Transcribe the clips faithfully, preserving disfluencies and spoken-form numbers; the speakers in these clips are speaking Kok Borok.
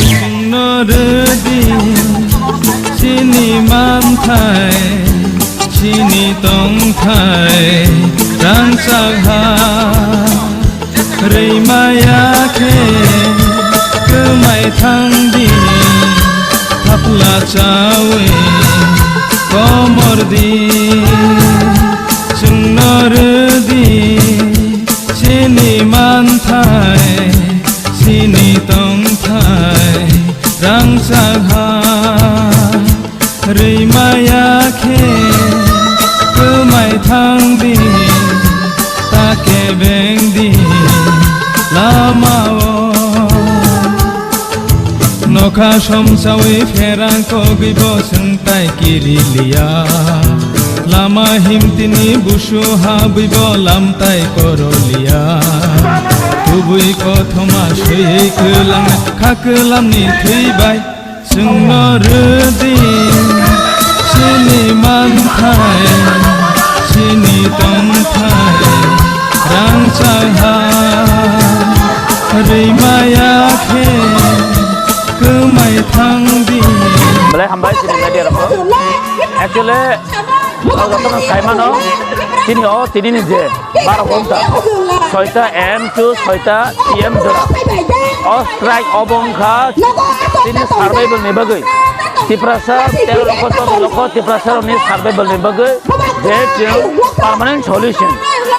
Chwngno rwdi chini manthai, chini tongthai rangchak ha. Rwi maya khe kwmai thangdi, thapla chawi komor di. Chwngno rwdi chini manthai, chini tongthai rangchak ha. Rwi maya khe kwmai thangdi, ta kebengdi lamao. Nokha somsawi pherang kogwi bo chwng tai kiri liya. Lama himtini busu habwi bo lam tai koro liya. Kubui kothoma swiwi kwlang kha kwlamni thwi bai. Chwngno rwdi chini manthai, chini tongthai rangchak ha. Rwi maya khe kwmai thangdi. Belai hambai chini media rok. Actually, o jotono saimano, chini o tini ni je baro ghonta, soita A M to soita P M jora. O strike obo wngkha chini survival ni bagwi. Tiprasa tero lokho, choudo lokho Tiprasa rokni survival ni bagwi je chwng permanent solution,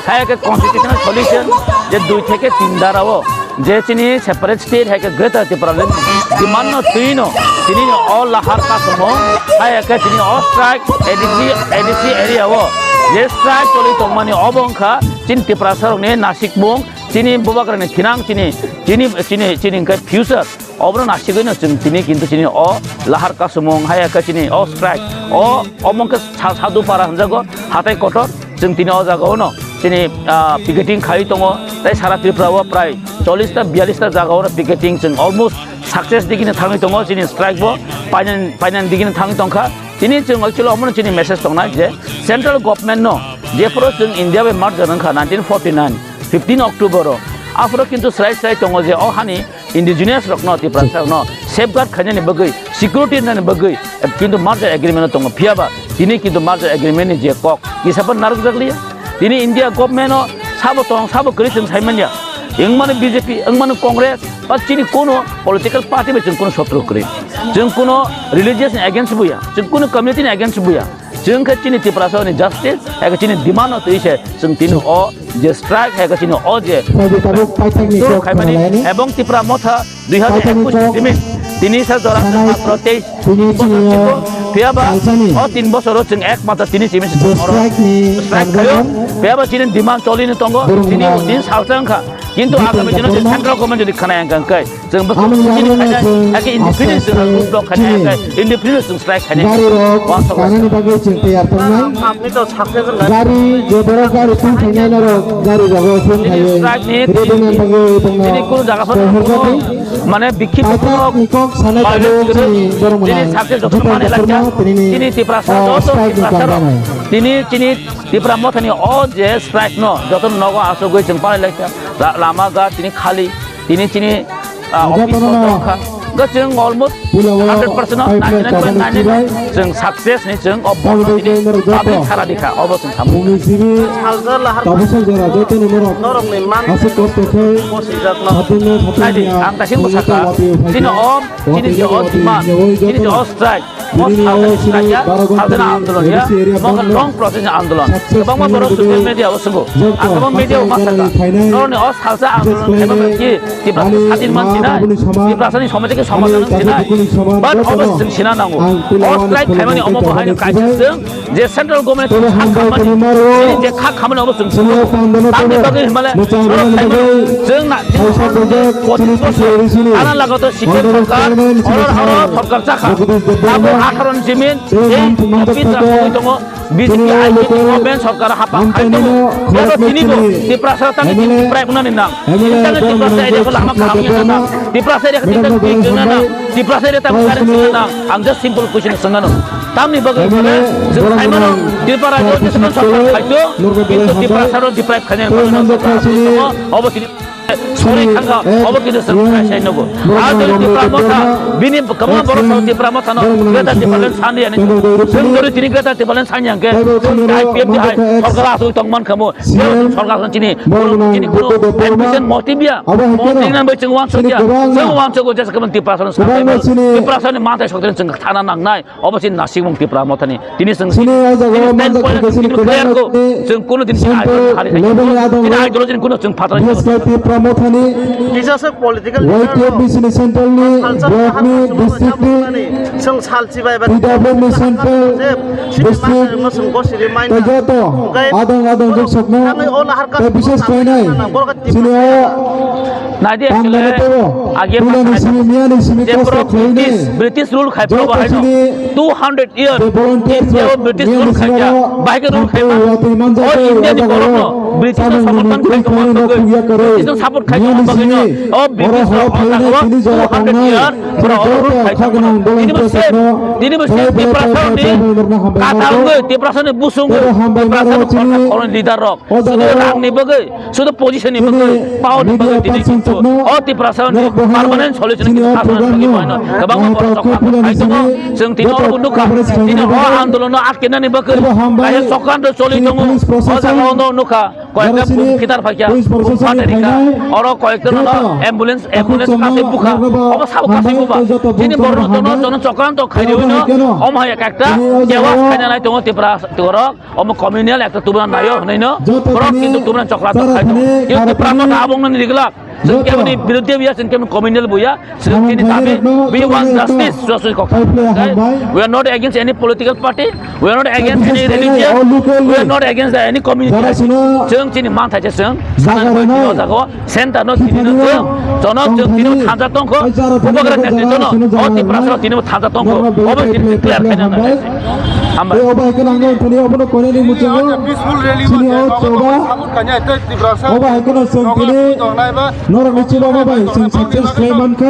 hai khe constitutional solution, je dui theke tin dara o je chini separate state hai khe Greater Tipraland demand no twi no tini o lahar kasumung hai khe chini o strike A D C, A D C area o je strike choli tongmani obo wngkha chini Tiprasa rokni nasikmung, chini bubagrani khinang, chini, chini, chini, chini hwnkhe future. Obono nasigwi no chwng tini kintu chini o lahar kasumung hai khe chini o strike o omo wngkhe sa-, Sadhu Para hwnjago, hatai kotor. Chwng tini o jaga o no chini, ah, picketing khai tongo, tei sara Tripura o prai chollish ta biyallish ta jaga o no picketing chwng almost success digini thangwi tongo chini strike bo painani, painani digini thangwi tongkha. Tini chwng actually omono chini message tongnai je central government no jephuru chwng India bai merger wngkha nineteen forty nine, fifteen October o, aphuru kintu srai srai tongo je o hani indigenous rokno, Tiprasa rokno safeguard khainani bagwi, security nani bagwi, kintu merger agreement no tongo. Phiyaba tini kintu merger agreement ni je kok kisa phan narwkjak liya. Tini India government o sabo tong, sabo kwrwi chwng sai manya. Wngmano B J P, wngmano Congress, ba chini kuno political party bai chwng kuno sotro kwrwi. Chwng kuno religious ni against buya, chwng kuno community ni against buya. Chwng khe chini Tiprasa ni justice, hai khe chini demand no twi se chwng tini o je strike, hai khe chini o je Phaidi tabuk paithakni jor kok khaimani, khwna lainani. Ebong Tipra Motha dui hajar ekush paithakni jora kok tini sa jora sanai, protest tini bosor chini chiko, phiyaba salsani o tin bosoro chwng ek mata tini simi je strike ni strike khayo, phiyaba chini demand choli ni tongo, tini din salsa wngkha. Kintu agami dino je central government jodi khana yang kangkai, chwng bo chini khaina, ake independence chwng road block khaina yang kai, independence chwng strike khaina. Gari rok kanani bagwi chwng tiyar tongnai. Gari je borok gari tong khainai norok gari rogo phone khayo. Ready man bagwi tongno. Chini kun jaga pho mane bikhi paithak ni kok sanai tabuk chini borok mwnai. Chini Tiprasa joto strike ni Tiprasa rok. Tini chini Tipra Mothani o je strike no joto nogo asugwi chwng palai lai kha. Lama ga tini khali, tini chini, ah, office bondho wngkha. Ga chwng almost hundred percent no ninety-nine point nine nine chwng success ni chwng o bondho tini public sara dikha, obo chwng thamu. Salsa lahar tabuk sal jora joto no norok norok ni man aswk kosto khe ang kaisa bwsakha, chini o, chini je o demand, chini je o strike, O salsa ni kaya, salsa ni andolon ya, mo khe long process ni andolon. Kwbangma borok social media o swngo. Ang kwbang media o ma saka. Noroni o salsa andolon khaima bai ki, Tiprasa sadin man sina, Tiprasa ni somaj ke somadhan sina. But obo chwng sina nango. O strike khaimani omo bo haino kaisa chwng, je central government ni je kha khamani obo chwng sina. Tamni bagwi himale, chwng na, pochis bosor, ana lagato C P M sorkar, oro, oro sorkar chakha. Abo atharo ni jimin, ei office rok wngwi tongo, B J P I P government sorkar hapa khai tongo. Abo tini bo Tiprasa tangwi tini Tipra wngnani nang. Tini tangwi Tiprasa area ko lama kaham ya nang. Tiprasa area ko tini tangwi tini nang. Tiprasa area tangwi current sini nang. Ang just simple question swngnano. Tamni bagwi hwnle chwng saimano Tripura rajyo je sorkar khaito, kintu Tiprasa ro deprive khainai mano sorkar abo tini. Sorry, thangkha, obo kintu chwng khai sai nogo. Abo Tipra Motha, bini kwbangma borok no Tipra Motha no Greater Tipraland sandi ani. Chwng dori tini Greater Tipraland sandi angke, I P F ni hai sorkar asuk tong man khamu. Sorkar chini, chini kuno admission motive ya. Motive nang bai chwng wansuk ya. Chwng wansuk o jesa kwbang Tiprasa no sandi. Tiprasa ni matai sokten chwng thana nangnai. Obo chini nasikmung Tipra Mothani. Tini chwng chini o jaga o ten manjak point khe chini chini kwbangma player ko. Chini chwng kuno din chini central idol hari level ni adong chini o. Idol chini kuno chwng phatrai. Bias khe Tipra Mothani. Kisa se political leader Y T F no. B C ni central ni, block ni, district ni. Chwng salchi bai ba. P W ni central district. Chini ma chwng go siri mai na. Tei joto adong adong joto joksokno tei bises khlainai. Chini o Naidi actually, age British, British rule khai proba hai no. Two hundred year, India o British rule khai ya, bahai ke rule khai ma. O India ni borok no, British no samorthan khai tongma bagwi, British no support khai tongma bagwi no. O British rok o jaga o two hundred year, borok o rule khai tongma. Tini bo same, tini bo same Tiprasa ni kata wngwi, Tiprasa ni busung wngwi, Tiprasa ni khoroksa khoroknwi leader rok. Sudu rang ni bagwi, sudu position ni bagwi, power ni bagwi tini kintu o Tiprasa ni permanent solution ni kisa khasna bagwi boino kwbangma borok chokra khai tongo. Chwng tini oro nukha, tini o andolon no atkena ni bagwi kaisa chokranto choli tongo. O jaga o no nukha, koyekta bum kitar phaikya, bum phatarikha, oro koyekta no ambulance, ambulance kasai bukha, obo sabo kasai buba. Tini borok no jono jono chokranto khai riwi no, omo hai ekta kewas khaina nai tongo Tipra, Tiprasa. Omo communal ekta tubuna naio hwnwi no. Borok kintu tubuna chokla tok khai tongo. Kintu Tipra Motha abongno ni rigla. Chwng keboni biruddhe buya, chwng keboni communal buya. Chwng chini dabi, we want justice, justice kok. We are not against any political party. We are not against any religion. We are not against the any community. Chwng chini manthai se chwng. Jaga reno. Jaga o. Center no tini no chwng, jono chwng tini bo thansa tongkho, bubagra netrito no, o Tiprasa rok tini bo thansa tongkho, obo tini clear khaina nang. Hambai. Obo hai kheno ang tini obono koinani muchungo, chini o choba, obo hai kheno chwng tini norokni chubago bai chwng success khlai mankha,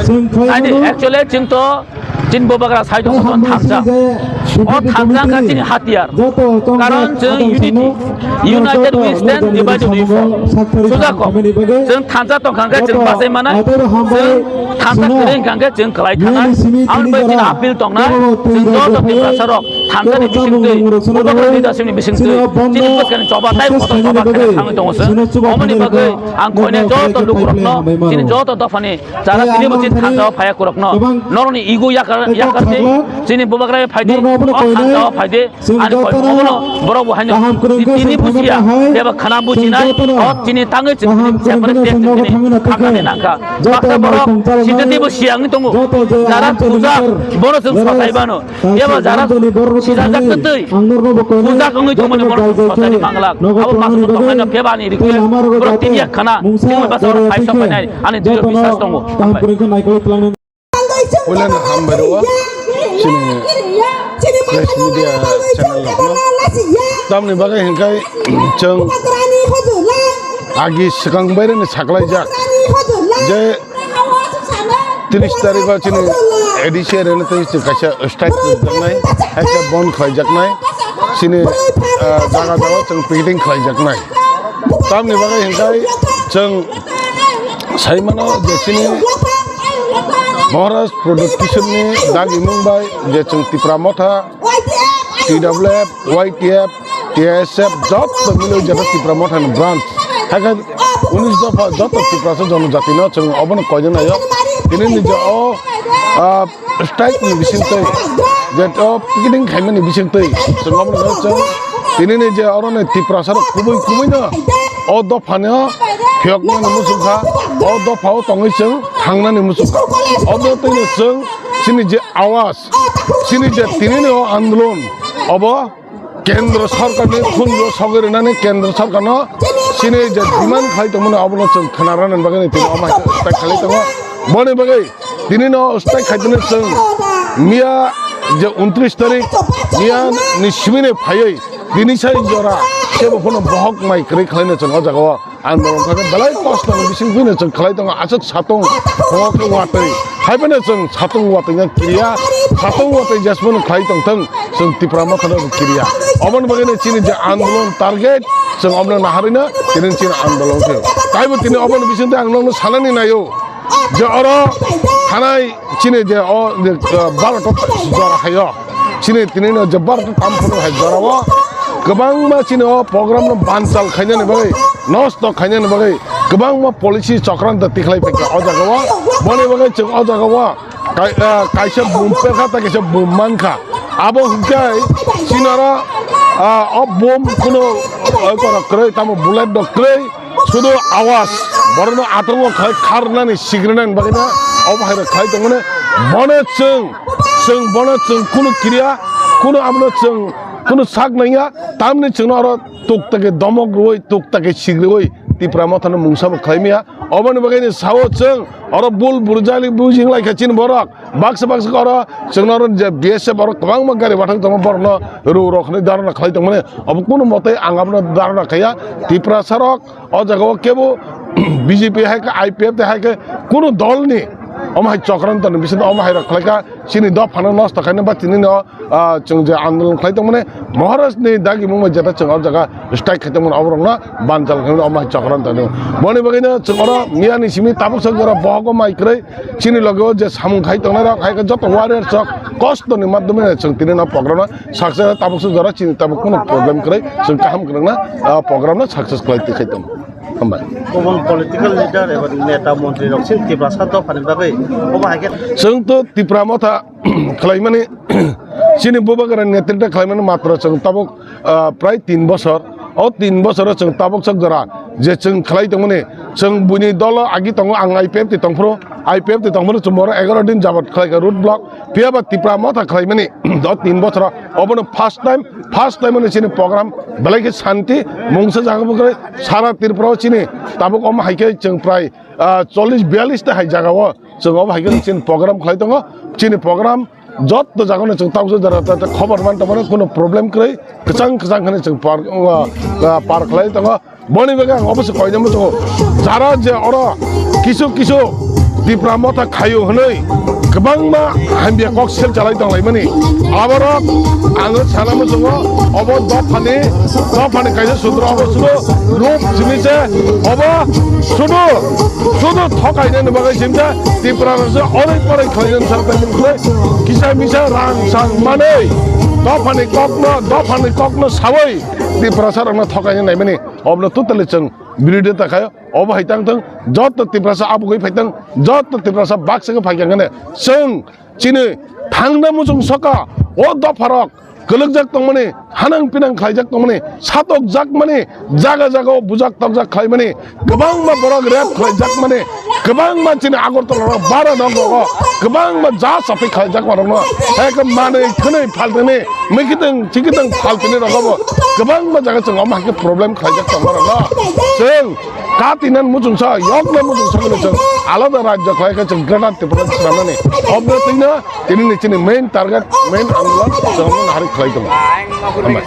chwng khlai mano. Actually chwng to Chini bubagra side o thansa. O thansa wngkha chini hatiyar. Karon chwng unity. United we stand, divided we fall. Suja kok. Chwng thansa tongkha hwnkhe chwng bachai manai. Chwng thansa kwrwi wngkha hwnkhe chwng kwlai thanai. Aboni bagwi chini appeal tongna. Chwng joto Tiprasa rok thansa ni bisingtwi, bubagra leadership ni bisingtwi. Chini bwskangni choba tei kotor choba khe thangwi tongo chwng. Oboni bagwi ang koinai joto lukurokno, chini joto dophani Jara tini bo chini thansa o phaiya kurokno. Norokni ego yakar, yakar di. Chini bubagra phai di. O thansa o phai di. Ani koi obono borok bo haino. Tini bujiya. Beba khana bujinai. O chini tangwi chini chepre tini. Khakani nangkha. Baksa borok sida di bo siyangni tongo. Jara puja bono chwng sotai bano. Eba jara sijak jak twi. Puja kongwi tongmani borok sotani manglak. Abo masuk tongmani kebani rikhe borok tini yak khana. Tini basa borok phai sok phainai. Ani dilo biswas tongo. Hambai. Puilano hambai rwo. Chini press media channel rokno. Tamni bagwi hwnkhe chwng agi swkang baireni saklaijak je Tris tarikh o chini A D C area ni twi chwng kaisa strike rwjaknai, hai khe bon khlaijaknai, chini, ah, jaga jaga chwng picketing khlaijaknai. Tamni bagwi hwnkhe chwng sai mano je chini Maharaj Pradyot Kishore ni dagimung bai je chwng Tipra Motha, T W F, Y T F, T S F joto mili jata Tipra Motha ni branch. Hai khe unis dopha joto Tiprasa jonojati no chwng obono koina naio. Tini ni je o, ah, strike ni bisingtwi, je o picketing khaimani bisingtwi, chwng omono chwng tinini je oroni Tiprasa rok kubui kubui no o dopha no phiyoknani muchungkha, o dopha o tongwi chwng thangnani muchungkha. Obo twino chwng chini je awaz, chini je tinini o andolon, obo Kendra Sorkarni khunjo sogwi rwnani Kendra Sorkarno chini je demand khlai tongmani abono chwng khwnarani bagwi tini omo hai khe strike khlai tongo. Boni bagwi tini no strike khaitini chwng miya je untris tarik miya ni simini phaiwi tini sai jora kebo phano bohok mai kwrwi khlaino chwng o jagao. Andolon khe belai kosto ni bising buino chwng khlai tongo, aswk satung, phungo khe watwi. Hai phano chwng satung watwi no kiriya, satung watwi jesmano khlai tongthwng, chwng Tipra Motha no kiriya. Oboni bagwi no chini je andolon target, chwng obono naharwi no tini chini andolon khe. Taibo tini oboni bising twi ang nokno sanani naio, je oro thanai chini je o je, uh, baro to jora haio. Chini tini no je baro to tam phuru hai jora o kwbangma chini o program no banchal khainani bagwi, nosto khainani bagwi kwbangma policy chokranto tikhlai phaikha o jaga o. Boni bagwi chwng o jaga o kai-, ah, kaisa bum pekha tei kaisa bum mankha. Abo hwnkhe chini oro, ah, o bum kunu, ah, korok kwrwi, tamo bullet rok kwrwi. Sudu awas, borokno atongo khlai kharnani, sigrinani bagwino obo hai rok khlai tongmani. Bono chwng, chwng bono chwng kunu kiriya, kunu abono chwng kunu sak nangya, tamni chwngno oro tuk take domok rwui, tuk take sigriui Tipra Mothano mungsa bo khlai maya. Oboni bagwino sao chwng oro bul burjali bujing laikha chini borok. Baksa baksa oro chwngno oro je B S F oro kwbangma gari bathang tongo, borokno rw rw hwnwi dharna khlai tongmani. Obo kunu mote ang abono dharna khaiya. Tiprasa rok o jaga o kebo B J P hai khe, I P F tei hai khe kunu dol ni omo hai chokranto ni bisingo omo hai rok khlai kha, chini dophano nosto khaina ba tini no, ah, chwng je andolon khlai tongmani Maharaj ni dagi mungma jeta chwng o jaga strike khai tongmani oborokno banchal khaimani omo hai chokranto ni. Boni bagwino chwng oro miya ni simi tabuk sok jora bohogo mai kwrwi chini loge o je samung khai tongnai rok hai khe joto warrior rok kosto ni madhyome chwng tini no program no success tabuk sok jora chini tabuk kunu problem kwrwi chwng kaham kwrwngna, ah, program no success khlai twi khai tongo. Hambai. Kubun political leader eba neta montri rok sin Tiprasa dophani bagwi obo hai khe. Chwng to Tipra Motha khlaimani, chini Bubagra netritwa khlaimani matra chwng tabuk, ah, prai tin bosor. O tin bosoro chwng tabuk sok jora je chwng khlai tongmani, chwng buini dolo agi tongo, ang I P F twi tongphuru, I P F twi tongphuru chwng boro egaroh din jabat khlai kha road block. Phiya ba Tipra Motha khlaimani o tin bosoro obono first time, first time ono chini program belai khe shanti mungsa jaga bwkhwrwi sara Tripura o chini tabuk omo hai khe chwng prai, ah, chollish biyallish ta hai jaga o chwng obo hai khe chini program khlai tongo. Chini program jotto jaga no chwng tabuk jora ta, ta khobor man tongmani kuno problem kwrwi kwchang kwchang hwnwi chwng par, ah, ah, par khlai tongo. Boni bagwi ang obo se koina muchungo, jara je oro kisu kisu Tipra Motha khaio hwnwi kwbangma hamya kok sel chalai tonglaimani. Aborok ang sana muchungo, obo dophani, dophani kaisa sudro obo sudu rup simi se obo sudu, sudu thokainani bagwi simsa Tipra rok se oroi poroi khlainani sartai mungkhlai kisa misa rang sang manwi dophani kokno, dophani kokno sawi Tiprasa rokno thokaina naimani. Obono totally chwng birodita khaio. Obo hai tang thung, joto Tiprasa abugwi phai thung, joto Tiprasa baksa khe phai kha hwnwi chwng chini thangna muchung soka o dopharok kwlwkjak tongmani, hanang pinang khlaijak tongmani, satokjakmani, jaga jaga o bujak tokjak khlaimani, kwbangma borok rape khlaijakmani, kwbangma chini Agartala rok bara nok rogo kwbangma ja sapi khlaijakma rokno hai khe manwi khwnwi phaltini, mikitwng chikitwng phaltini rogo bo kwbangma jaga chwng omo hai khe problem khlaijak tongma rokno chwng katinan muchungsa, yokna muchungsa hwnwi chwng alada rajya khlai khe chwng Greater Tripura swnamnani. Obno twino tini ni chini main target, main andolon chwng omo nahari khlai tongo. Hambai.